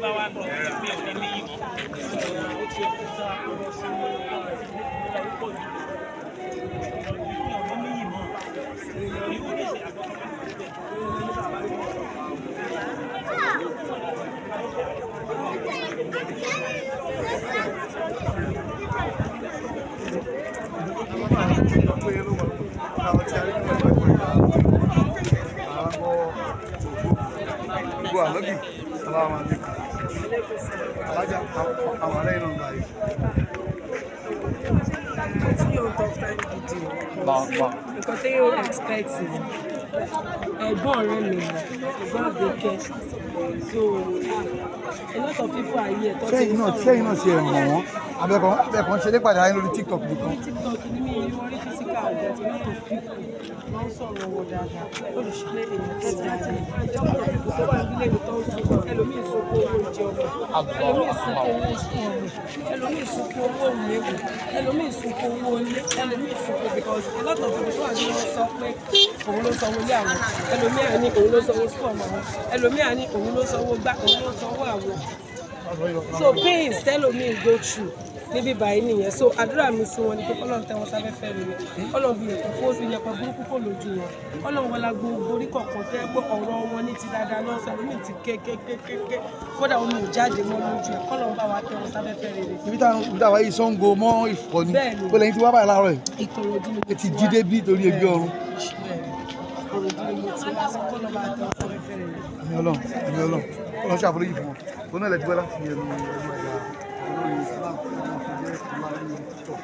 Bá wá lọ sí pé òní níyì mọ́. Ó ti ẹ̀kú sá ọ̀rọ̀ sí ìlera púpọ̀ jù. Ìpín ọ̀nà níyì mọ́. Irú ní ṣe àgbọ̀n. Gbogbo àlọ́bì salamu alaikum. Alájà àwọn ará iná gbà yìí. Tí yóò tough time gidi o, nǹkan tí yóò expect ni ẹ̀gbọ́n ọ̀rẹ́ mi ni, ẹ̀gbọ́n Àgbékẹ́. So a lot of people are here tó ti Sẹ́yìn ń náà sọ̀rọ̀. Sẹ́yìn náà ṣe ẹ̀wọ̀n wọ́n abẹ́kan ṣeré pàdé ayé lórí TikTok nìkan. Lórí TikTok ní mi rí wọn rí physical, but a lot of people ló ń sọ̀rọ̀ wọn dáadáa, olùṣílẹ̀ èèyàn tó dáa ní. A lot of people tó wà nílé mi tó ń sunkún. Ẹlòmíì sunkún owó oúnjẹ ọmọ, ẹlòmíì sunkún owó school ọmọ, ẹlòmíì sunkún owó ìléwé, ẹlòmíì sunkún owó ilé, ẹlòmíì sunkún because a lot of people tó wà ní wọn sọ pé òun ló sanwó ilé àwọn, ẹlòmíì á ní òun ló sanwó school ọmọ àwọn, ẹlòmíì á ní òun ló sanwó gbá, òun ló sanwó àwo. So pains tẹlòmíì go through níbí báyìí nìyẹn. So àdúrà mi sí wọn ni pé kọ́lọ́n tẹ́ wọn sáfẹ́fẹ́ rere, kọ́lọ́n bí ẹ̀kọ́ kó fi yẹpẹ burúkú kò lójú wọn, kọ́lọ́n wọlá gbogbo orí kọ̀ọ̀kan tẹ́ pé ọ̀rọ̀ wọn ní ti dáadáa náà sọ. Ẹlòmíì ti ké ké ké ké ké, kódà omi ò jáde mọ́ lójú ẹ̀. Kọ́lọ́n bá wa tẹ́ wọn sáfẹ́fẹ́ rere. Ibi táwọn yìí, Ṣàngó mọ́ Ìfọ̀ ni. Bẹ́ẹ̀ni. Ó lẹ́yìn tí wá báyìí láàárọ̀ yìí. Ìkòròdú ni mo Ẹ ti ti jí wá. débí torí ebi ọ̀run. Bẹ́ẹ̀ni, Ìkòròdú ni mo ti wá sí. Kọ́lọ́n bá wa tẹ́ wọn sáfẹ́fẹ́ rere. Àmì Ọlọ́run, àmì Ọlọ́run. Ọlọ́run ṣàforíjì fún wọn. Òun náà lè ti gbọ́ láti ẹnu ẹnu ẹ̀yà olórí Islam tí wọ́n fi jẹ́ ìwà lórí TikTok.